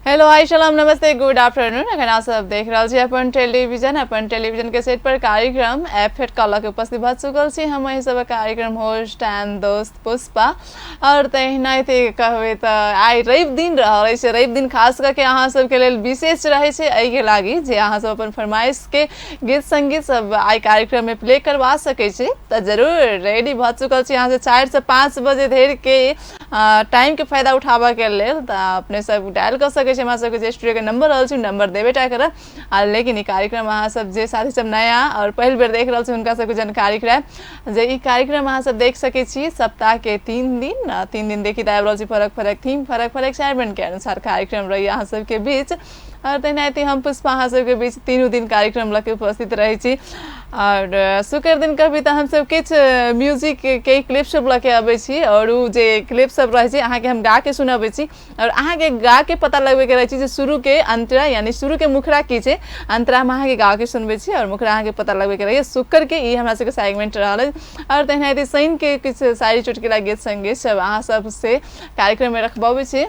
Hello hi सलाम नमस्ते good afternoon. अखन अहाँ सब देख रहल छी अपन टेलीविजन, अपन टेलीविजन के सेट पर कार्यक्रम एफ एट कॉल के उपस्थित भऽ चुकल छी। हम एहि सब कार्यक्रम होस्ट एंड दोस्त पुष्पा। और तहिना कहबै तऽ आइ रवि दिन रहल अछि। रवि दिन खास कऽ के अहाँ सबके लेल विशेष रहै छै एहिके लागि जे अहाँ सब अपन फरमाइश के गीत संगीत सब आइ कार्यक्रम में प्ले करवा सकै छी। तऽ जरूर रेडी भऽ चुकल छी अहाँ से 4 से 5 बजे धरि के टाइम के फायदा उठाबऽ के लेल। तऽ अपने सब डायल कऽ सकै छी हमरा सबके जे स्टूडियो के नंबर रहल छै नंबर देबे टा करब। आ लेकिन ई कार्यक्रम अहाँ सब जे साथी सब नया और पहिल बेर देख रहल छी हुनका सबके जानकारी करायब जे ई कार्यक्रम अहाँ सब देख सकै छी सप्ताह के 3 दिन, 3 दिन देखी तऽ आबि रहल छी फरक फरक थीम, फरक फरक सेगमेंट के अनुसार कार्यक्रम रही अहाँ सबके बीच। और तेनाहिते हम पुष्पा अहाँ सबके बीच तीनू दिन कार्यक्रम लऽ के उपस्थित रहै छी। और शुक्र दिन कभी तऽ हमसब किछु म्यूजिक के क्लिप सब लऽ के अबै छी और उ जे क्लिप सब रहै छै अहाँके हम गा के सुनबै छी और अहाँके गा के पता लगबै के रहै छै जे शुरू के अंतरा यानी शुरू के मुखड़ा की छै। अंतरा हम अहाँके गा के सुनबै छी और मुखड़ा अहाँके पता लगबै के रहैए। शुक्र के ई हमरा सबके सेगमेंट रहल अछि। और तेनाहिते शनि के किछु शायरी चुटकुला गीत संगीत सब अहाँ सबसे कार्यक्रम में रखबबै छी।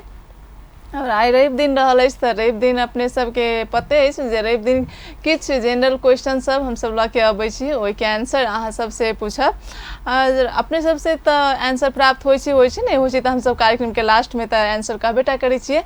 और आइ रवि दिन रहल अछि तऽ रवि दिन अपने सबके पते अछि जे रवि दिन किछु जेनरल क्वेश्चन सब हमसब लऽ के अबै छी, ओहिके आंसर अहाँ सबसे पूछब। और अपने सबसे तऽ आंसर प्राप्त होइ छै, होइ छै नहि होइ छै तऽ हमसब कार्यक्रम के लास्ट में तऽ आंसर कहबे टा करै छियै।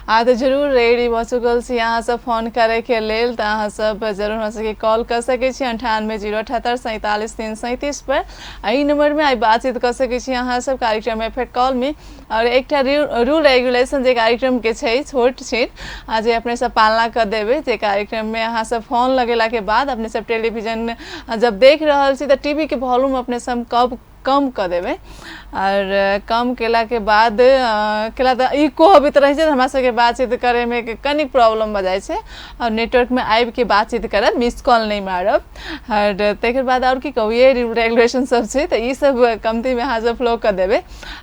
आ तऽ जरूर रेडी भऽ चुकल छी अहाँ सब फोन करे के लेल। तऽ अहाँ सब जरूर हमरा सबके कॉल कऽ सकै छी 98 078 47 337 पर। एहि नंबर में आइ बातचीत कऽ सकै छी अहाँ सब कार्यक्रम में फेर कॉल में। और एकटा रूल रेगुलेशन जे कार्यक्रम के छै छोट छिन आ जे अपने सब पालना कऽ देबै जे कार्यक्रम में अहाँ सब फोन लगेला के बाद अपने सब टेलीविजन जब देख रहल छी तऽ टीवी के वॉल्यूम अपने सब कब कम कऽ देबै। और कम केला के बाद केला तऽ इको होबैत रहै छै, हमरा सबके बातचीत करे में कनि प्रॉब्लम भऽ जाइ छै। और नेटवर्क में आबि के बातचीत करब, मिस कॉल नहि मारब। और तकर बाद और की कहू, ये रूल रेगुलेशन सब छै तऽ ई सब कमती में अहाँ सब फ्लो कऽ देबै।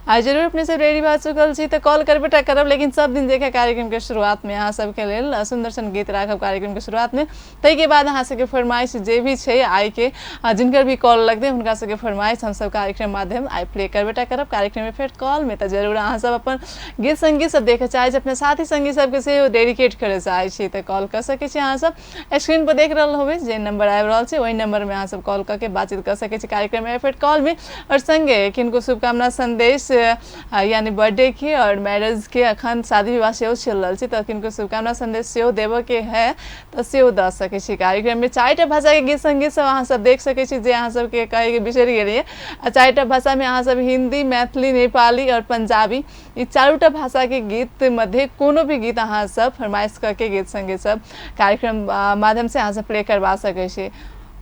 आ जरूर अपने सब रेडी भऽ चुकल छी तऽ कॉल करबे टा करब, लेकिन सब दिन जेका कार्यक्रम के शुरुआत में अहाँ सबके लेल सुन्दर सन गीत राखब कार्यक्रम के शुरुआत में। ताहिके बाद अहाँ सबके फरमाइश जे भी छै आइ के जिनकर भी कॉल लगतै हुनका सबके फरमाइश हमसब कार्यक्रम माध्यम आइ प्ले करबे टा करब कार्यक्रम में फेर कॉल में। तऽ जरूर अहाँ सब अपन गीत संगीत सब देखऽ चाहै छी, अपना साथी संगी सबके सेहो डेडिकेट करऽ चाहै छी तऽ कॉल कऽ सकै छी। अहाँ सब स्क्रीन पर देख रहल होबै जे नंबर आबि रहल छै ओहि नंबर में अहाँ सब कॉल कऽ के बातचीत कऽ सकै छी कार्यक्रम में फेर कॉल में। और संगे किनको शुभकामना संदेश यानी बर्थडे के और मैरिज के, अखन शादी विवाह सेहो चलि रहल छै तऽ किनको शुभकामना संदेश सेहो देबऽ के है तऽ सेहो दऽ सकै छी कार्यक्रम में। 4टा भाषा के गीत संगीत सब अहाँ सब देख सकै छी जे अहाँ सबके कहै के बिसरि गेलियै। आ 4टा भाषा में अहाँ सब हिंदी, मैथिली, नेपाली और पंजाबी ई 4टा भाषा के गीत मध्य कोनो भी गीत अहाँ सब फरमाइश कऽ के गीत संगीत सब कार्यक्रम माध्यम से अहाँ सब प्ले करवा सकै छी।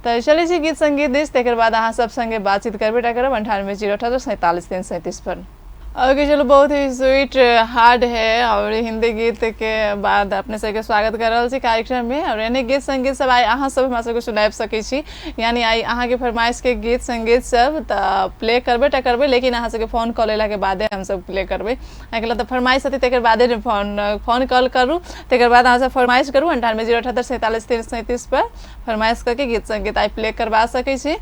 तऽ चलै छी गीत संगीत दिस, तकर बाद अहाँ सब संगे बातचीत करबे टा करब 98 078 47 337 पर। ओके चलो, बहुत ही स्वीट हार्ड है और हिंदी गीत के बाद अपने सबके स्वागत कर रहल छी कार्यक्रम में। और एने गीत संगीत सब आइ अहाँ सब हमरा सबके सुनाबि सकै छी, यानी आइ अहाँ के फरमाइश के गीत संगीत सब तऽ प्ले करबे टा करबै, लेकिन अहाँ सबके फोन कॉल अयला के बादे हमसब प्ले करबै। एहिके लेल तऽ फरमाइश हेतै तकर बादे ने फोन कॉल करू, तकर बाद अहाँ सब फरमाइश करू 98 078 47 337 पर फरमाइश करके गीत संगीत आइ प्ले करवा सकै छी।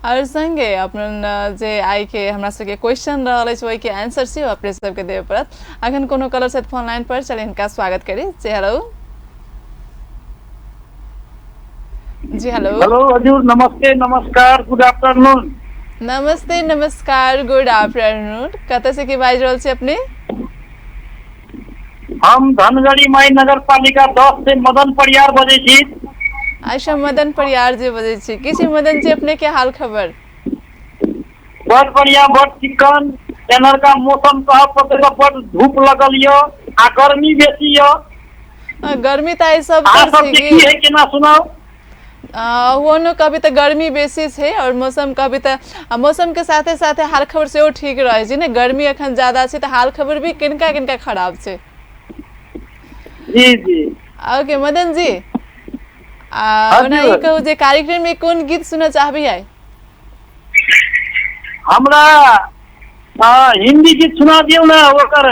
और संगे अपन जे आइ के हमरा सबके क्वेश्चन रहल अछि ओहिके आंसर सेहो अपने सबके देबऽ पड़त। अखन कोनो कॉलर छथि फोन लाइन पर, चलिए हिनका स्वागत करी। जी हेलो। जी हेलो। हेलो हजुर, नमस्ते, नमस्कार, गुड आफ्टरनून। नमस्ते, नमस्कार, गुड आफ्टरनून। कतऽ से के बाजि रहल छी अपने? हम धनगढ़ी माई नगर पालिका 10 से मदन परियार बजै छी। अच्छा, मदन परियार जी बजै छी। की छै मदन जी अपने के हाल खबर? बड़ बढ़िया, बड़ चिकन। एनहरका मौसम कहब पड़तै तऽ बड़ धूप लगल यऽ आ गर्मी बेसी यऽ। गर्मी तऽ आइ सब अहाँ तर छै सबके की? की है केना सुनाउ? ओनो कभी तऽ गर्मी बेसी छै और मौसम कभी तऽ मौसम के साथे साथे हाल खबर सेहो ठीक रहै छै ने। गर्मी अखन ज्यादा छै तऽ हाल खबर भी किनका किनका खराब छै। जी जी। ओके मदन जी, ओना ई हजुर। कहू जे कार्यक्रम में कोन गीत सुनऽ चाहबै आइ? हमरा हिंदी गीत सुना दियौ ने ओकर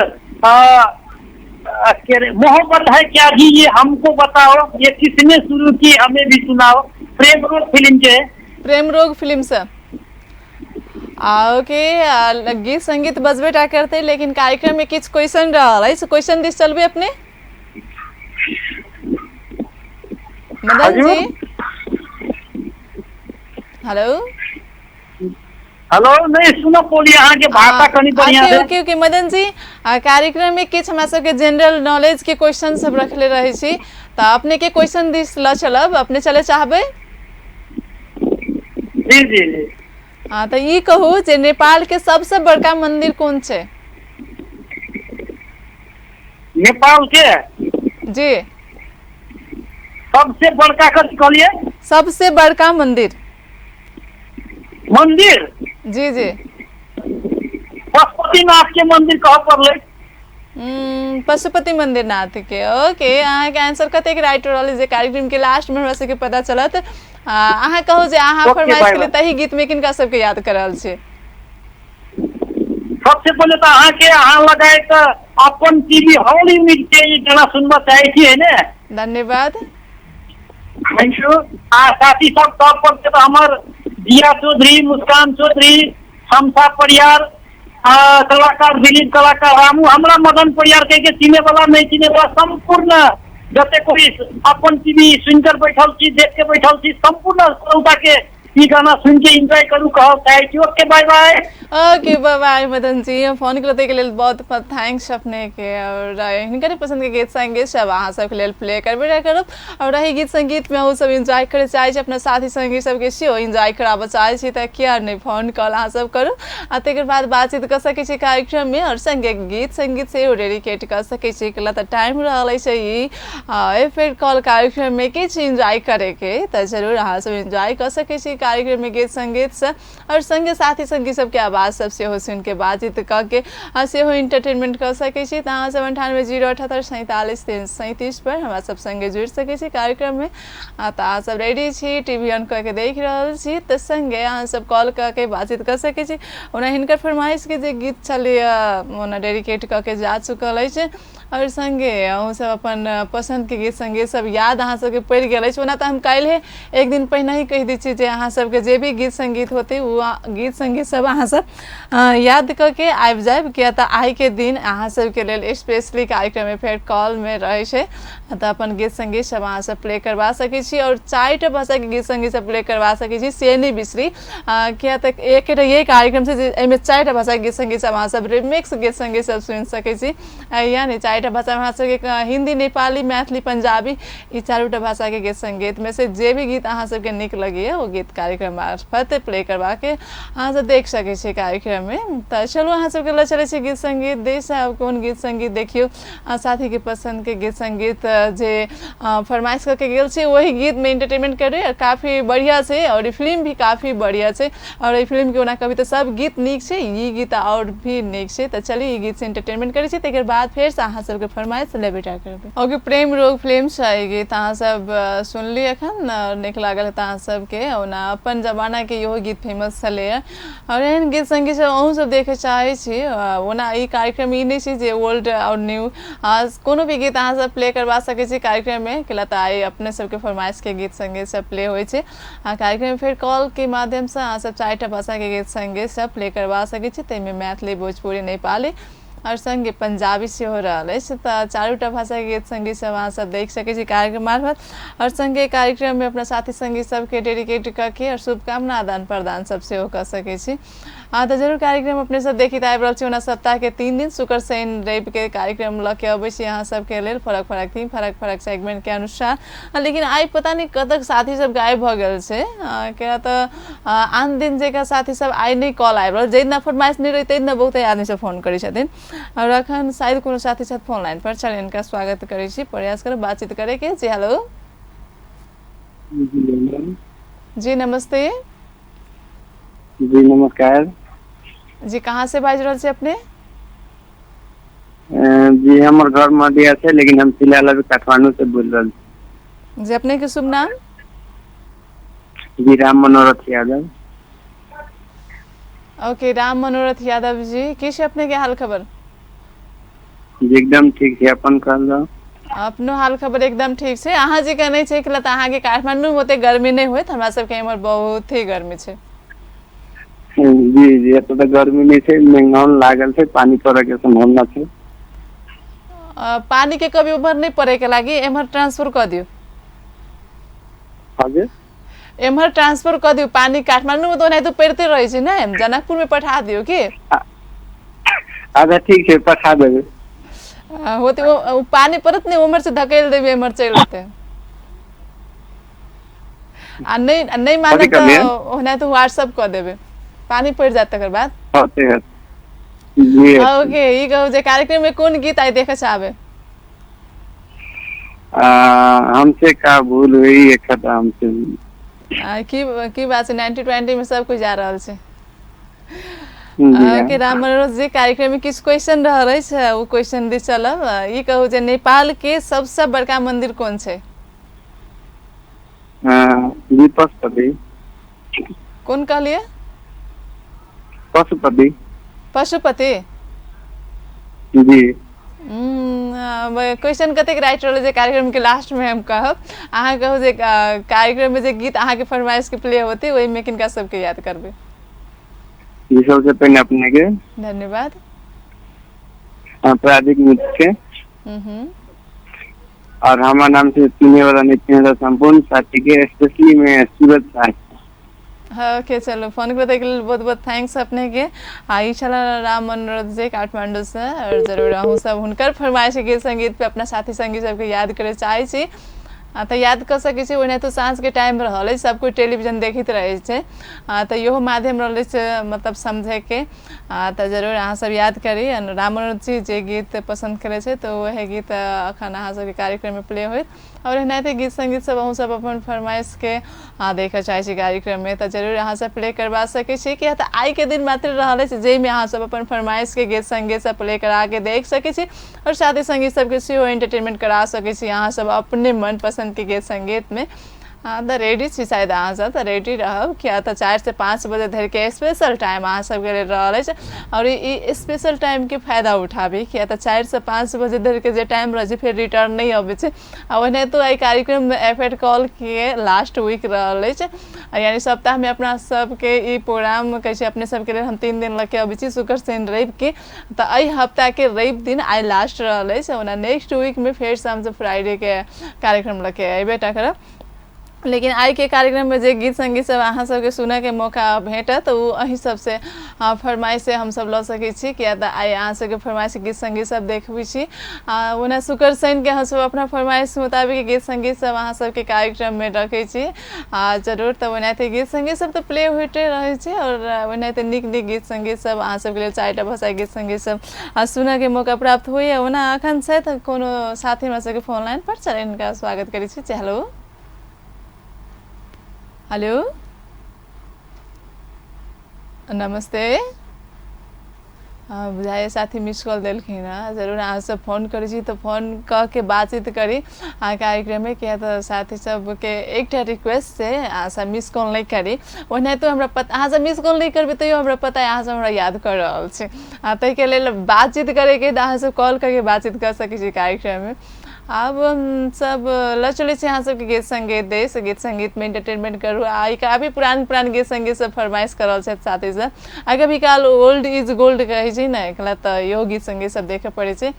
मोहब्बत है क्या जी ये हमको बताओ, ये किसने शुरू की हमें भी सुनाओ, प्रेम रोग फिल्म के। प्रेम रोग फिल्म से। ओके, गीत संगीत बजबे टा करते, लेकिन कार्यक्रम में किछु क्वेश्चन रहल अछि, क्वेश्चन दिस चलबै अपने मदन जी? हेलो हेलो, नहीं सुनो बोली अहाँके भाषा कनि बढ़िया से। ओके ओके मदन जी, कार्यक्रम में किछु हमरा सबके जनरल नॉलेज के क्वेश्चन सब रखले रहे छी, तऽ अपने के क्वेश्चन दिस लऽ चलब, अपने चले चाहबै? जी जी जी। हाँ, तऽ ई कहू जे नेपाल के सबसे बड़का मंदिर कोन छै? नेपाल के जी सबसे बड़का कथी कहलिए? सबसे बड़का मंदिर। मंदिर? जी जी। पशुपतिनाथ के मंदिर कह पड़लै। पशुपति मंदिर नाथ के। ओके, अहाँके आंसर कतेक राइट रहल जे कार्यक्रम के लास्ट में हमरा सबके पता चलत। अहाँ कहू जे अहाँ फरमाइश केलियै तही गीत में किनका सबके याद कर रहल छी? सबसे पहिले तऽ अहाँके अहाँ लगाए तऽ अपन टीवी हॉल यूनिट के ई गाना सुनबा चाहै छी, है ने? धन्यवाद। Thank you. आ साथी सब टॉप पर के तऽ हमर जिया चौधरी, मुस्कान चौधरी, शमशा परियार, कलाकार दिलीप, कलाकार रामू, हमरा मदन परियार के चिने वाला नहीं चिने वाला संपूर्ण जते कोई अपन टीवी सुनकर बैठल छी, देख के बैठल छी, संपूर्ण श्रोता के ई गाना सुन के एंजॉय करू कहब चाहै छी। Okay bye bye. Okay bye bye Madan ji, phone करते के लेल बहुत बहुत thanks अपने के। और हिनकर पसंद के गीत संगीत सब अहाँ सबके लेल प्ले करबे करब, और एहि गीत संगीत में अहूँ सब एंजॉय करे चाहै छी, अपना साथी संगी सबके सेहो एंजॉय कराबऽ चाहै छी, तऽ किया नहि फोन कॉल अहाँ सब करू आ तकर बाद बातचीत कऽ सकै छी कार्यक्रम में, और संगे गीत संगीत सेहो डेडिकेट कऽ सकै छी। तऽ टाइम रहल अछि ई फेर कॉल कार्यक्रम में किछु एंजॉय करे के, तऽ जरूर अहाँ सब एंजॉय कऽ सकै छी कार्यक्रम में गीत संगीत से, और संगे साथी संगी सबके आवाज सब सेहो सुनि के बातचीत कऽ के सेहो इंटरटेनमेंट कऽ सकै छी। तऽ अहाँ सब 98 078 47 337 पर हमरा सब संगे जुड़ि सकै छी कार्यक्रम में। तऽ अहाँ सब रेडी छी, टीवी ऑन कऽ के देख रहल छी, तऽ संगे अहाँ सब कॉल कऽ के बातचीत कऽ सकै छी। ओना हिनकर फरमाइश के जे गीत छलैया ओना डेडिकेट कऽ के जा चुकल अछि, और संगे अहूँ सब अपन पसंद के गीत संगीत सब याद अहाँ सबके पड़ि गेल अछि। ओना तऽ हम काल्हि एक दिन पहिने ही कहि दै छी जे अहाँ सबके जे भी गीत संगीत होतै ओ गीत संगीत सब अहाँ सब याद कऽ के आबि जायब, किया तऽ आइ के दिन अहाँ सबके लेल स्पेशली कार्यक्रम में फेर कॉल में रहै छै, तऽ अपन गीत संगीत सब अहाँ सब प्ले करवा सकै छी, और 4टा भाषा के गीत संगीत सब प्ले करवा सकै छी, से नहि बिसरी, किया तऽ एक यही कार्यक्रम छै जे एहिमे 4टा भाषा के गीत संगीत सब अहाँ सब रिमिक्स गीत संगीत सब सुनि सकै छी, यानी 4टा भाषा अहाँ सबके हिंदी, नेपाली, मैथिली, पंजाबी, ई 4टा भाषा के गीत संगीत में से जे भी गीत अहाँ सबके नीक लगैए ओ गीत कार्यक्रम मार्फत प्ले करवा के अहाँ सब देख सकै छी कार्यक्रम में। तऽ चलू अहाँ सबके लऽ चलै छी गीत संगीत दिस। आब कोन गीत संगीत देखियौ, साथी के पसंद के गीत संगीत जे फरमाइश करके गेल छै वही गीत में इंटरटेनमेंट करे, और काफी बढ़िया छै, और फिल्म भी काफी बढ़िया छै, और ई फिल्म के ओना कभी तऽ सब गीत नीक छै, ई गीत और भी नीक छै। तऽ चलू ई गीत से इंटरटेनमेंट करै छी, तकर बाद फेर से अहाँ सबके फरमाइश लेबेटा करबै। ओके, प्रेम रोग फिल्म छै ई गीत अहाँ सब सुनली एखन, नीक लागल तऽ अहाँ सबके। ओना अपन जमाना के इहो गीत फेमस छलैए, और एहन गीत संगीत सब अहूँ सब देखै चाहै छी। ओना ई कार्यक्रम ई नहि छै जे ओल्ड और न्यू, कोनो भी गीत अहाँ सब प्ले करवा सकै छी कार्यक्रम में, कैला तऽ आइ अपने सबके फरमाइश के गीत संगीत सब प्ले होइ छै। कार्यक्रम में फेर कॉल के माध्यम से अहाँ सब 4टा भाषा के गीत संगीत सब प्ले करवा सकै छी, ताहिमे मैथिली, भोजपुरी, नेपाली और संगे पंजाबी सेहो रहल अछि। तऽ 4टा भाषा के गीत संगीत सब अहाँ सब देख सकै छी कार्यक्रम मार्फत, और संगे कार्यक्रम में अपना साथी संगी सबके डेडिकेट कऽ के और शुभकामना आदान प्रदान सब सेहो कऽ सकै छी। तऽ जरूर कार्यक्रम अपने सब देखित आबि रहल छी। ओना सप्ताह के 3 दिन शुक्र, शनि, रवि के कार्यक्रम लऽ के अबै छी अहाँ सबके लेल, फरक फरक थीम, फरक फरक सेगमेंट के अनुसार। लेकिन आइ पता नहि कतक साथी सब गायब भऽ गेल छै, किया तऽ आन दिन जकाँ साथी सब आइ नहि कॉल आबि रहल, जाहि दिना फरमाइश नहि रहै ताहि दिना बहुते आदमी सब फोन करै छथिन, और अखन शायद कोनो साथी छथि फोन लाइन पर, चल इनका स्वागत करै छी, प्रयास करब बातचीत करे के। जी हेलो। जी नमस्ते। जी नमस्कार। जी कहाँ से बाजि रहल छी अपने? जी हमर घर मधिया छै, लेकिन हम फिलहाल अभी काठमांडू से बोल रहल छी। जी अपने के शुभ नाम? जी राम मनोरथ यादव। ओके, राम मनोरथ यादव जी, की छै अपने के हाल खबर? जी एकदम ठीक छै, अपन कहल जाउ। अपनो हाल खबर एकदम ठीक छै। अहाँ जे कहने छै कि तऽ अहाँके काठमांडू मे ओते गर्मी नहि होइत, हमरा सबके इम्हर बहुत ही गर्मी छै। जी जी, एतऽ तऽ गर्मी नहि छै, मेघौन लागल छै, पानी पड़े के सम्भावना छै। पानी के कभी उम्हर नहि पड़े के लागी एम्हर ट्रांसफर कऽ दियौ। हजुर? एम्हर ट्रांसफर कऽ दियौ पानी, काठमांडू मे तऽ ओनाहितो पड़िते रहै छै ने, जनकपुर मे पठा दियौ की। अच्छा ठीक छै, पठा देबै। होते ओ पानी पड़त ने उम्हर से धकेल देबै, एम्हर चलि एतै। आ नहि नहि कथी मानब तऽ कहलियै? ओनाहितो व्हाट्सअप कऽ देबै, पानी पड़ि जायत तकर बाद। होते होते जी। ओके, ई कहू जे कार्यक्रम में कोन गीत आइ देखऽ चाहबै? हमसे का भूल हुई एक खता हमसे हुई। की की बात छै, 90-20 में सब कुछ जा रहल छै। जी हाँ। ओके राम मनोज जी, कार्यक्रम में किछु क्वेश्चन रहल अछि, ओ क्वेश्चन दिस चलब। ई कहू जे नेपाल के सबसँ बड़का मंदिर कोन छै? जी पशुपति। कोन कहलियै? पशुपति। पशुपति। जी। क्वेश्चन कतेक राइट रहलै जे कार्यक्रम के लास्ट में हम कहब। अहाँ कहू जे कार्यक्रम में जे गीत अहाँके फरमाइश के प्ले होतै, ओहिमे किनका सबके याद करबै? जी, सबसे पहिने अपने के। धन्यवाद। प्राधिक मित्र के हम्म हम्म और हमारा नाम से चिन्हे वाला नहीं चिन्हे वाला संपूर्ण साथी के, स्पेशली में सूरज साह। ओके चलो, फोन करैके लेल बहुत बहुत thanks अपने के। आ ई छला राम मनोरथ जी काठमांडू से, और जरूर अहूँ सब हुनकर फरमाइश गीत संगीत पे अपना साथी संगी सबके याद करे चाहै छी तऽ याद कऽ सकै छी। ओनाहितो साँझके टाइम रहल अछि, सब कोइ टेलीविजन देखैत रहै छै, तऽ इहो माध्यम रहल अछि मतलब समझैके। तऽ जरूर अहाँ सब याद करी। राम मनोरथ जी जे गीत पसन्द करै छै तऽ वएह गीत अखन अहाँ सबके कार्यक्रममे प्ले होइत। और एनाहिते गीत संगीत सब अहूँ सब अपन फरमाइश के देखऽ चाहै छी कार्यक्रममे तऽ जरूर अहाँ सब प्ले करबा सकै छी, किया तऽ आइ के दिन मात्र रहल अछि जाहिमे अहाँ सब अपन फरमाइश के गीत संगीत सब प्ले करा के देख सकै छी और साथी संगीत सबके सेहो एंटरटेनमेंट करा सकै छी अहाँ सब अपने मन पसन्द के गीत संगीत में। तऽ रेडी छी शायद अहाँ सब, तऽ रेडी रहब, किया तऽ 4 से 5 बजे धरि के स्पेशल टाइम अहाँ सबके लेल रहल अछि। और ई स्पेशल टाइम के फायदा उठाबी, किया तऽ 4 से 5 बजे धरि के जे टाइम रहै छै फेर रिटर्न नहि अबै छै। आ ओनाहितो एहि कार्यक्रम में एफ एड कॉल के लास्ट वीक रहल अछि, यानी सप्ताह में अपना सबके ई प्रोग्राम कहै छै अपने सबके लेल हम 3 दिन लऽ के अबै छी, शुक्र शनि रवि के। तऽ एहि हफ्ता के रवि दिन आइ लास्ट रहल अछि। ओना नेक्स्ट वीक में फेर से हमसब फ्राइडे के कार्यक्रम लऽ के अयबे टा करब, लेकिन आइ के कार्यक्रम में जे गीत संगीत सब अहाँ सबके सुनऽ के मौका भेटत ओ अहीं सबसे फरमाइश से हमसब लऽ सकै छी, किया तऽ आइ अहाँ सबके फरमाइश गीत संगीत सब देखबै छी। ओना शुक्र शनि के हमसब अपना फरमाइश मुताबिक गीत संगीत सब अहाँ सबके कार्यक्रम में रखै छी। जरूर तऽ ओनाहिते गीत संगीत सब तऽ प्ले होइते रहै छै और ओनाहिते नीक नीक गीत संगीत सब अहाँ सबके लेल 4टा भाषा गीत संगीत सब सुनऽ के मौका प्राप्त होइए। ओना अखन छथि कोनो साथी हमरा सबके फोन लाइन पर, चल हिनका स्वागत करै छी। हेलो हेलो, नमस्ते। बुझाइए साथी मिस कॉल देलखिन हँ। जरूर अहाँ सब फोन करै छी तऽ फोन कऽ के बातचीत करी अहाँ कार्यक्रममे, किया तऽ साथी सबके एकटा रिक्वेस्ट छै अहाँ सब मिस कॉल नहि करी। ओनाहितो हमरा पता अहाँ सब मिस कॉल नहि करबै तैयो हमरा पता है अहाँ सब हमरा याद कऽ रहल छी, ताहिके लेल बातचीत करैके तऽ अहाँ सब कॉल करके बातचीत कऽ सकै छी कार्यक्रममे। आब हम सब लऽ चलै छी अहाँ सबके गीत संगीत देश, गीत संगीत में एंटरटेनमेंट करू। आ ई काफी पुरान पुरान गीत संगीत सब फरमाइश कर रहल छथि साथी सब। आ कभी काल ओल्ड is gold कहै छै ने, एकरा तऽ इहो गीत संगीत सब देखऽ पड़ै छै।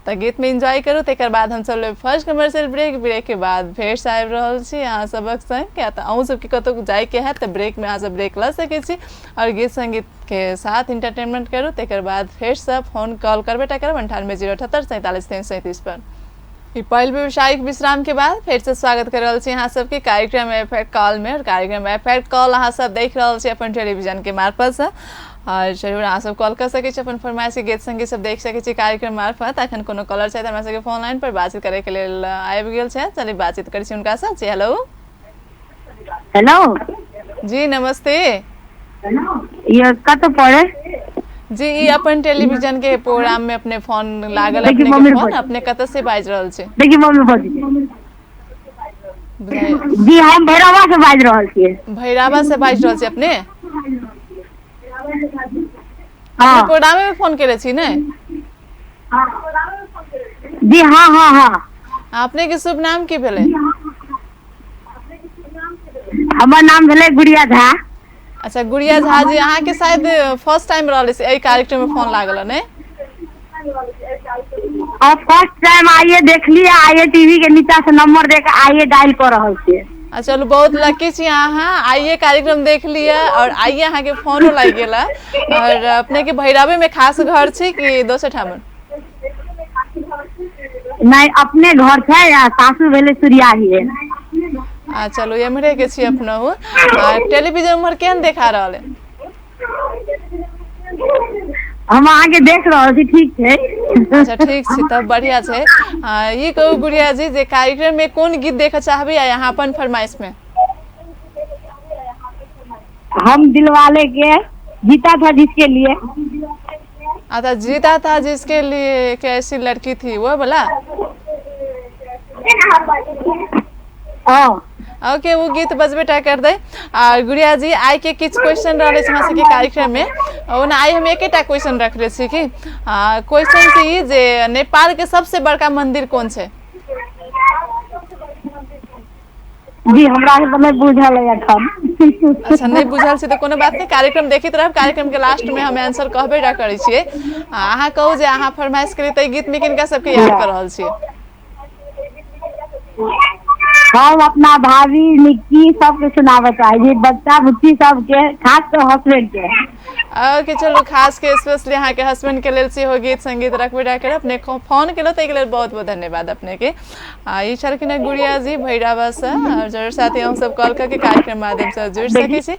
तऽ गीत में एंजॉय करू, तकर बाद हम सब लेब फर्स्ट कमर्शियल ब्रेक। ब्रेक के बाद फेर से आबि रहल छी अहाँ सबक संग, किया तऽ अहूँ सबके कतहु जाइके हैत तऽ ब्रेक में अहाँ सब ब्रेक लऽ सकै छी और गीत संगीत के साथ इंटरटेनमेंट करू। तकर बाद फेर से फोन कॉल करबे टा करब 98 078 47 337 पर। ई पहिल व्यावसायिक विश्राम के बाद फिर से स्वागत कर रहल छी अहाँ सबके कार्यक्रम एफ एड कॉल में। और कार्यक्रम एफ एड कॉल अहाँ सब देख रहल छी अपन टेलीविजन के मार्फत से, और जरूर अहाँ सब कॉल कर सकै छी, अपन फरमाइश के गीत संगीत सब देख सकै छी कार्यक्रम मार्फत। अखन कोनो कॉलर छथि हमरा सबके फोन लाइन पर बातचीत करे के लेल आबि गेल छथि, चलिए बातचीत करै छी हुनका से। जी हेलो। हेलो जी नमस्ते। ये कतऽ पड़े? जी ई अपन टेलीविजन के प्रोग्राम में अपने फोन लागल, अपने के फोन अपने कतऽ से बाजि रहल छी? देखिए मम्मी बज जी, हम भैरवा से बाजि रहल छियै। भैरवा से बाजि रहल छी अपने? हाँ। प्रोग्रामे में फोन केले छी ने? जी हाँ हाँ हाँ। अपने के शुभ नाम की भेलै? हमर नाम भेलै गुड़िया झा। अच्छा गुड़िया झा जी, अहाँके शायद फर्स्ट टाइम रहल एहि कार्यक्रम में फोन लागल ने? और फर्स्ट टाइम आइए देखलिए, आइए टीवी के नीचा से नंबर दे के आइए डायल कर रहल छियै। आ चलू बहुत लकी छी अहाँ, आइए कार्यक्रम देख लिअ और आइए अहाँके फोनो लागि गेल। और अपने के भैरवे में खास घर छी कि दोसर ठाम? नहीं अपने घर छै आ सासू भेलै सूर्याही। आ चलू एम्हरे के छी अपनहु। आ टेलीविजन उम्हर केहन देखा रहल है? हम अहाँके देख रहल छी, ठीक छै। अच्छा ठीक छै, तब बढ़िया छै। ई कहू गुड़िया जी जे कार्यक्रम में कोन गीत देखऽ चाहबै आ यहाँ अपन फरमाइश में? हम दिलवाले के जीता था जिसके लिए। अच्छा जीता था जिसके लिए कैसी लड़की थी वो वाला? हाँ। ओके वो गीत बजबे टा कर दे। और गुड़िया जी आइ के किछु क्वेश्चन रहले छै हमरा सबके कार्यक्रम में, ओना आइ हम एकेटा क्वेश्चन रखले छी कि क्वेश्चन छै ई जे नेपाल के सबसे बड़का मंदिर कोन छै? जी हमरा के तऽ नहि बुझल है एखन। अच्छा नहीं बुझल छै तऽ कोनो बात नहीं, कार्यक्रम देखैत रहब, कार्यक्रम के लास्ट में हम आंसर कहबे टा करै छियै। अहाँ कहू जे अहाँ फरमाइश करी तऽ गीत में किनका सबके याद कर रहल छियै? हम अपना भाभी निक्की सबके सुनाबऽ चाहै छी, बच्चा बुच्ची सबके, खास कऽ हस्बैंड के। ओके चलू खास के स्पेशली अहाँके हस्बैंड के लेल सेहो गीत संगीत रखबे टा करब। अपने फोन केलहुँ ताहिके लेल बहुत बहुत धन्यवाद अपने के। ई छलखिन हँ गुड़िया जी भैरवा से। और जरूर साथी हम सब कॉल करके कार्यक्रम माध्यम से जुड़ि सकै छी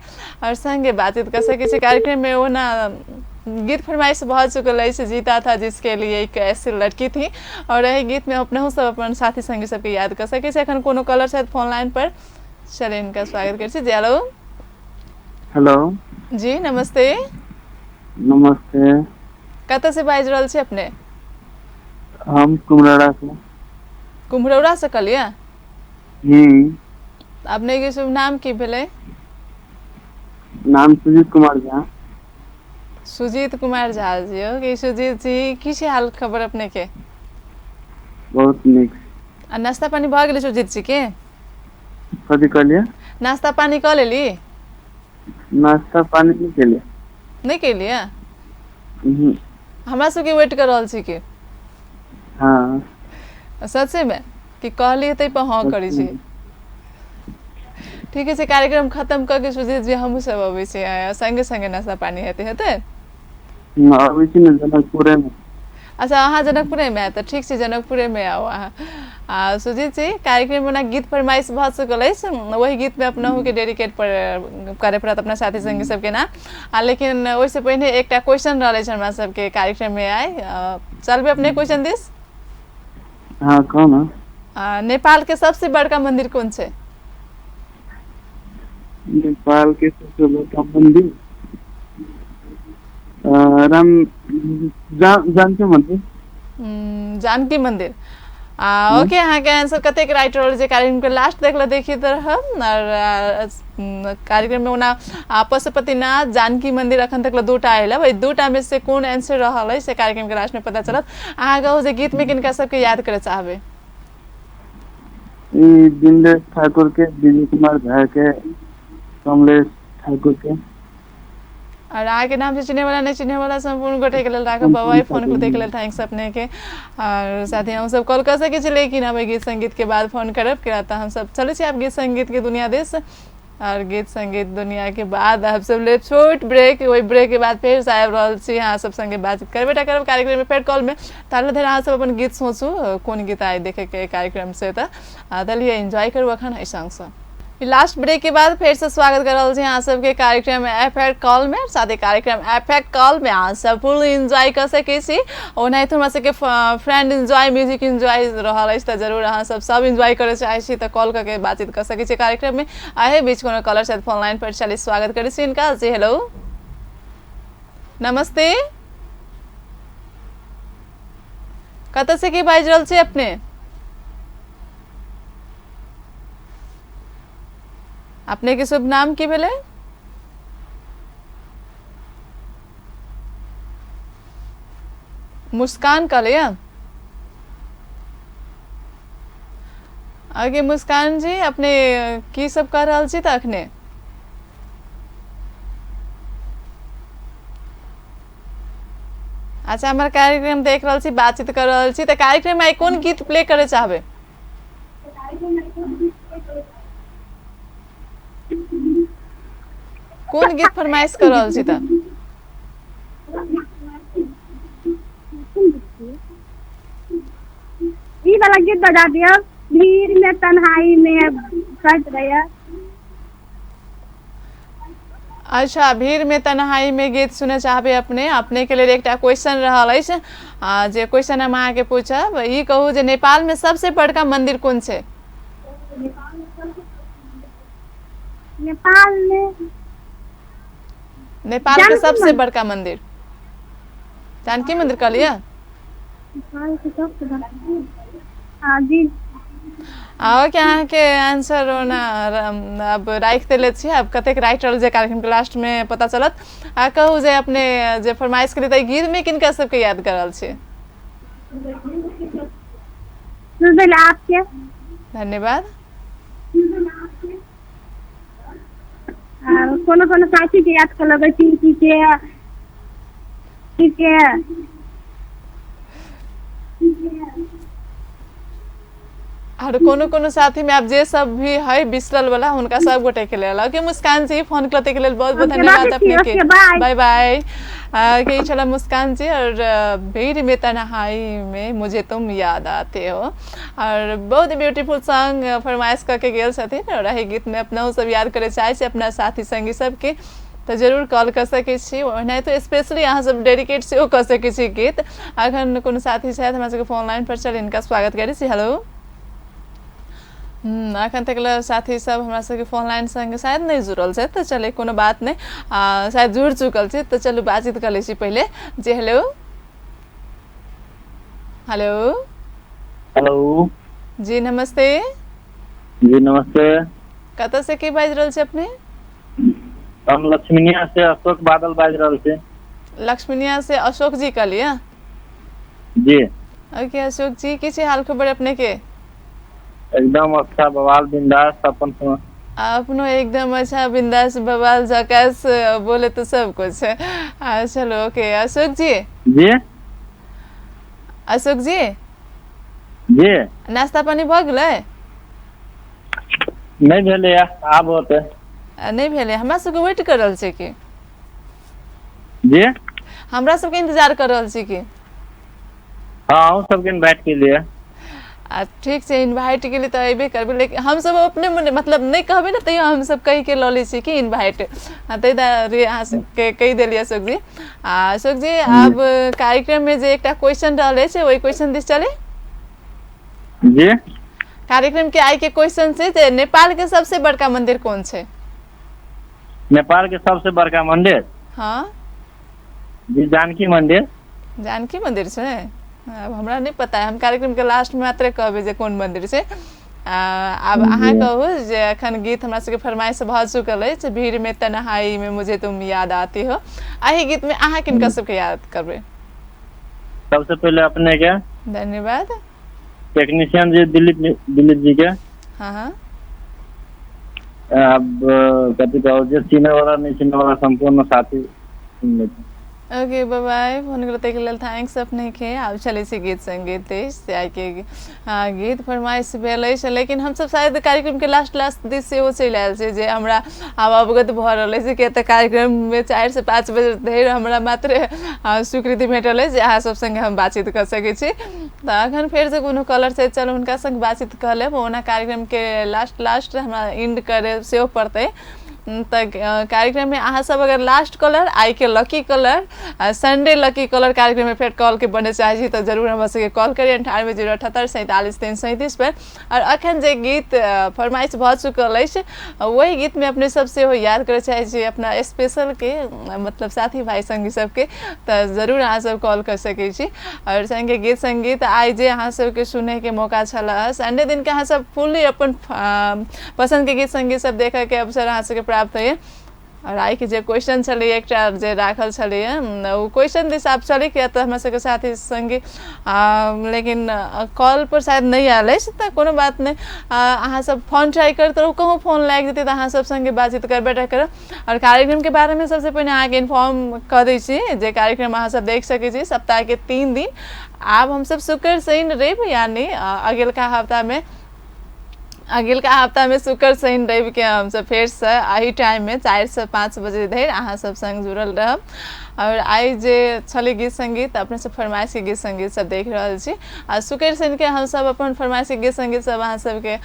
और संगे बातचीत कर सकै छी। कार्यक्रम में ओना गीत फरमाइश भऽ चुकल अछि जीता था जिसके लिए एक ऐसी लड़की थी, और एहि गीत में अपनहु सब अपन साथी संगी सबके याद कर सकै छी। एखन कोनो कॉलर छथि फोन लाइन पर, चलिए इनका स्वागत करै छी। जी हेलो। हेलो जी नमस्ते। नमस्ते। कतऽ से बाजि रहल छी अपने? हम कुमरौरा से। कुम्हरौरा से कहलियै? अपने के शुभ नाम की भेलै? नाम सुजीत कुमार झा। सुजीत कुमार झा जी। ओके सुजीत जी की छै हाल खबर अपने के? बहुत नीक। आ नाश्ता पानी भऽ गेलै सुजीत जी के? कथी कहलियै? नाश्ता पानी कऽ लेली? नाश्ता पानी नहि केलियै। नहि केलियै? हमरा सबके वेट कर रहल छी के? हाँ। सचे में कि कहलियै ताहि पर हाँ करै छी? ठीक छै, कार्यक्रम खत्म कऽ के सुजीत जी हमहूँ सब अबै छी, संगे संगे नाश्ता पानी हेतै हेतै? अबै छी ने जनकपुरे में। अच्छा अहाँ जनकपुरे में आयब तऽ ठीक छै, जनकपुरे में आउ अहाँ। आ सुजीत जी कार्यक्रम में गीत फरमाइश भऽ चुकल अछि, ओहि गीत में अपनहु के डेडिकेट पर करे पड़त अपना साथी संगी सबके नाम। आ लेकिन ओहिसँ पहिने एकटा क्वेश्चन रहल अछि हमरा सबके कार्यक्रम में आइ, चलबै अपने क्वेश्चन दिस? हाँ कहू ना। नेपाल के सबसे बड़का मंदिर कोन छै? नेपाल के सबसे बड़का मंदिर राम जानकी मंदिर। जानकी मंदिर। ओके अहाँके आंसर कतेक राइट रहल जे कार्यक्रम के लास्ट देखल देखी रहब। और कार्यक्रम में ओना पशुपतिनाथ जानकी मंदिर अखन तक दूटा आयल है, दूटा में से कोन आंसर रहल है से कार्यक्रम के लास्ट में पता चलत। अहाँ कहू जे गीत में किनका सबके याद करे चाहबै? ई दिनेश ठाकुर के, विजय कुमार झा के, कमलेश ठाकुर के। और अहाँके नाम से चिन्हे वाला नहीं चिन्हे वाला सम्पूर्ण गोटे के लेल राघव बाबा फोन को देख लेल thanks अपने के। और साथ ही हम सब कॉल कर सकै छी, लेकिन अब गीत संगीत के बाद फोन करब किया तऽ हम सब चलै छी आब गीत संगीत के दुनिया देश। और गीत संगीत दुनिया के बाद हम सब लेब छोट ब्रेक, ओहि ब्रेक के बाद फेर से आबि रहल छी अहाँ सब संगे बातचीत करबे टा करब कार्यक्रम में फेर कॉल में। ताले धरि अहाँ सब अपन गीत सोचू कोन गीत आइ देखे के कार्यक्रम से, तऽ लिए एंजॉय करू अखन एहि सङ्गसँ। लास्ट ब्रेक के बाद फिर से स्वागत कर रहल छी अहाँ सबके कार्यक्रम एफएक्ट कॉल में। साथ ही कार्यक्रम एफएक्ट कॉल में अहाँ सब फुल एंजॉय कर सकै छी। ओनाहितो हमरा सबके फ्रेंड एंजॉय म्यूजिक एंजॉय रहल अछि तऽ जरूर अहाँ सब सब एंजॉय करय चाहै छी तऽ कॉल करके बातचीत कर सकै छी कार्यक्रम में। आहे बीच कोनो कॉलर छथि फोन लाइन पर, चलिए स्वागत करै छी इनका। जी हेलो नमस्ते, कतऽ से की बाजि रहल छी अपने? अपने के शुभ नाम की भेलै? मुस्कान कहलियै। आगे मुस्कान जी अपने की सब कऽ रहल छी तऽ अखने? अच्छा, हमर कार्यक्रम देख रहल छी, बातचीत कर रहल छी, तऽ कार्यक्रम में कोन गीत प्ले करे चाहबै? कोन गीत फरमाइश कर रहल छी तऽ? ई वाला गीत बजा दियौ, भीड़ में तन्हाई में कहैत रहैया। अच्छा, भीड़ में तन्हाई में गीत सुनय चाहबै अपने। अपने के लेल एकटा क्वेश्चन रहल अछि, जे क्वेश्चन हम अहाँके पूछब, ई कहू जे नेपाल में सबसे बड़का मंदिर कोन छै? नेपाल में नेपाल के जानकी सबसे मंदिर। बड़का मंदिर जानकी मंदिर कहलियै? नेपाल के सबसे बड़का, हाँ जी। ओके, अहाँके आंसर ओना अब राखि देले छी, आब कतेक राइट रहल जे कार्यक्रम के लास्ट में पता चलत। आ कहू जे अपने जे फरमाइश केलियै तऽ गीत में किनका सबके याद कर रहल छी? सुनबै आपके। धन्यवाद। आ कोनो कोनो साथी के याद कर लेबै, पिंकी के, के और कोनो कोनो साथी में आप जे सब भी है बिसरल वाला हुनका सब गोटे के लेल। ओके मुस्कान जी, फोन करते के लेल बहुत बहुत ओके, धन्यवाद राखै छी। अपने के। ओके, बाय। बाय बाय। के छला मुस्कान जी और भीड़ में तन्हाई में मुझे तुम याद आते हो, और बहुत ब्यूटीफुल सॉन्ग फरमाइश करके गेल छथिन। और एहि गीत में अपना सब याद करे चाहे छी अपना साथी संगी सबके तऽ जरूर कॉल कऽ सकै छी। ओनाहितो स्पेशली अहाँ सब डेडिकेट सेहो कऽ सकै छी गीत। अखन कोनो साथी छथि हमरा सबके फोन लाइन पर, चल हिनका स्वागत करै छी। हेलो। अखन तक ले साथी सब हमरा सबके फोन लाइन संगे शायद नहि जुड़ल छथि, तऽ चले कोनो बात नहि, शायद जुड़ चुकल छै, तऽ चलू बातचीत कर लै छी पहिले जे। Hello hello. हेलो जी नमस्ते। जी नमस्ते। कतऽ से के बाजि रहल छी अपने? हम लक्ष्मीनिया से अशोक बादल बाजि रहल छी। लक्ष्मीनिया से अशोक जी कहलियै? जी। ओके अशोक जी, की छै हाल खबर अपने के? एकदम अच्छा, बवाल, बिंदास। अपन अपनो एकदम अच्छा, बिंदास, बवाल, झकास, बोले तो सब कुछ है। चलो ओके अशोक जी। जी। अशोक जी। जी। नाश्ता पानी भऽ गेलै? नहि भेलैया, आब होतै। नहि भेलै? हमरा सबके वेट कर रहल छै की? जी। हमरा सबके इंतजार कर रहल छी की? हाँ, अहूँ सबके इन्वाइट केलियै। आ ठीक छै, इन्वाइट केली तऽ अयबे करबै, लेकिन हमसब अपने मने मतलब नहि कहबै ने तैयो हमसब कहि के लऽ लै छी कि इन्वाइट, ताहि दुआरे अहाँ सबके कहि देलियै अशोक जी। आ अशोक जी, आब कार्यक्रम में जे एकटा क्वेश्चन रहल अछि ओहि क्वेश्चन दिस चली? जी। कार्यक्रम के आइ के क्वेश्चन छै जे नेपाल के सबसे बड़का मंदिर कोन छै? नेपाल के सबसे बड़का मंदिर? हाँ। जी, जानकी मंदिर। जानकी मंदिर छै? आब हमरा नहि पता है, हम कार्यक्रम के लास्ट में मात्रे कहबै जे कोन मंदिर छै। आब अहाँ कहू जे अखन गीत हमरा सबके फरमाइश भऽ चुकल अछि, भीड़ में तन्हाई में मुझे तुम याद आती हो, एहि गीत में अहाँ किनका सबके याद करबै? सबसे पहिले अपने के। धन्यवाद। टेक्नीशियन जी दिलीप दिलीप जी के। हाँ हाँ। अब कथी कहू, जे चिन्है वाला नहि चिन्है वाला सम्पूर्ण साथी सुनि लेतै। ओके, बाय बाय। फोन करते के लेल thanks अपने के। आब चलै छी गीत संगीत दिस। आइके गीत फरमाइश भेल अछि, लेकिन हमसब शायद कार्यक्रम के लास्ट लास्ट दिस सेहो चलि आयल छी, जे हमरा आब अवगत भऽ रहल अछि कि एतऽ कार्यक्रम में 4 से 5 बजे धरि हमरा मात्र स्वीकृति भेटल अछि जे अहाँ सब संगे हम बातचीत कऽ सकै छी। तऽ अखन फेर से कोनो कॉलर छै, चलू हुनका संग बातचीत कऽ लेब। ओना कार्यक्रम के लास्ट लास्ट हमरा एंड करे सेहो पड़तै। तऽ कार्यक्रम में अहाँ सब अगर लास्ट कॉलर, आइ के lucky caller, Sunday lucky caller कार्यक्रम में फेर कॉल के बने चाहै छी तऽ जरूर हमरा सबके कॉल करी 98 078 47 337 पर। और अखन जे गीत फरमाइश भऽ चुकल अछि ओहि गीत में अपने सब सेहो याद करय चाहै छी अपना स्पेशल के, मतलब साथी भाई संगी सबके, तऽ जरूर अहाँ सब कॉल कर सकै छी। और संगे गीत संगीत आइ जे अहाँ सबके सुनय के मौका छल, संडे दिन के अहाँ सब फुल्ली अपन पसंद के गीत संगीत सब देखय के अवसर अहाँ सबके प्राप्त होइए। और आइके जे क्वेश्चन छलै, एकटा जे राखल छलै, ओ क्वेश्चन दिस आब चली, किया तऽ हमरा सबके साथी सङ्गी लेकिन कॉल पर शायद नहि आयल अछि, तऽ कोनो बात नहि। अहाँ सब फोन ट्राई करैत रहू, कहूँ फोन लागि जेतै तऽ अहाँ सब सङ्गे बातचीत करबे करब। और कार्यक्रमके बारेमे सबसँ पहिने अहाँके इन्फॉर्म कऽ दै छी जे कार्यक्रम अहाँ सब देख सकै छी सप्ताहके 3 दिन। आब हमसब शुक्र, शनि, रवि, यानी अगिलका हफ्तामे शुक्र, शनि, रविके हमसब फेरसँ एही टाइममे 4 से 5 बजे धरि अहाँ सब सङ्ग जुड़ल रहब। और आइ जे छलै गीत सङ्गीत, अपने सब फरमाइशके गीत सङ्गीत सब देख रहल छी। आ शुक्र शनिके हमसब अपन फरमाइशके गीत सङ्गीत सब अहाँ सबके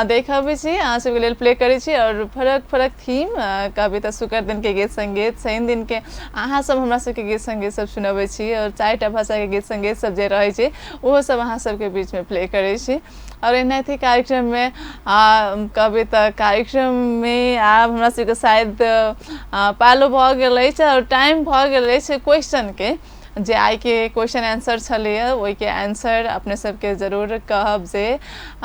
देखबै छी, अहाँ सबके लेल प्ले करै छी। और फरक फरक थीम, कभी तऽ शुक्र दिनके गीत सङ्गीत, शनि दिनके अहाँ सब हमरा सबके गीत सङ्गीत सब सुनबै छी और 4टा भाषाके गीत सङ्गीत सब जे रहै छै, ओहो सब अहाँ सबके बीचमे प्ले करै छी। और एनाहिते कार्यक्रममे कहबै तऽ कार्यक्रममे आब हमरा सबके शायद पालो भऽ गेल अछि और टाइम भऽ गेल अछि क्वेश्चनके। जे आइके क्वेश्चन आंसर छलैए, ओहिके आंसर अपने सबके जरूर कहब जे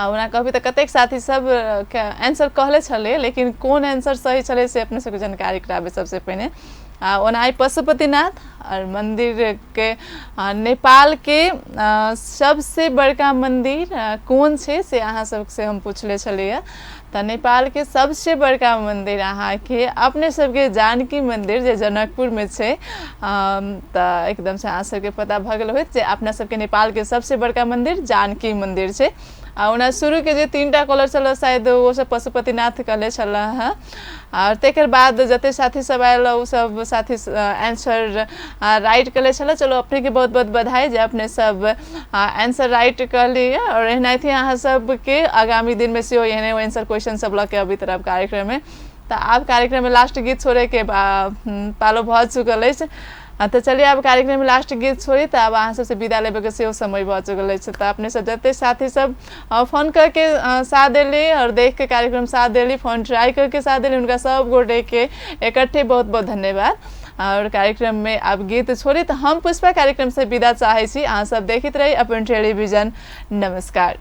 ओना कहबै तऽ कतेक साथी सब आंसर कहले छलै, लेकिन कोन आंसर सही छलै से अपने सबके जानकारी कराबै सबसे पहिने। ओना आइ पशुपतिनाथ और मंदिरके, नेपालके सबसे बड़का मंदिर कोन छै से अहाँ सबसे हम पुछले छलियै। तऽ नेपालके सबसे बड़का मंदिर अहाँके अपने सबके जानकी मंदिर जे जनकपुरमे छै। तऽ एकदमसँ अहाँ सबके पता भऽ गेल होइत जे अपना सबके नेपालके सबसे बड़का मंदिर जानकी मंदिर छै। आ ओना शुरूके जे 3टा कॉलर छल, शायद ओ सब पशुपतिनाथ कहले छल हँ। आओर तकर बाद जते साथी सब आयल, ओ सब साथी आंसर राइट कहले छल। चलो, अपनेके बहुत बहुत बधाई जे अपने सब आंसर राइट कहलियै। आओर एनाहिते अहाँ सबके आगामी दिनमे सेहो एहने आंसर क्वेश्चन सब लऽ के अबैत रहब कार्यक्रममे। तऽ आब कार्यक्रममे लास्ट गीत छोड़ैके पालो भऽ चुकल अछि। तऽ चलिए, आब कार्यक्रममे लास्ट गीत छोड़ी तऽ आब अहाँ सबसँ विदा लेबेके सेहो समय भऽ चुकल अछि। तऽ अपने सब जते साथी सब फोन करके साथ देली और देख के कार्यक्रम साथ देली, फोन ट्राई करके साथ देली, हुनका सब गोटेके इकट्ठे बहुत बहुत धन्यवाद। और कार्यक्रम में आब गीत छोड़ी तऽ हम पुष्पा कार्यक्रम से विदा चाहै छी। अहाँ सब देखैत रही अपन टेलीविजन। नमस्कार।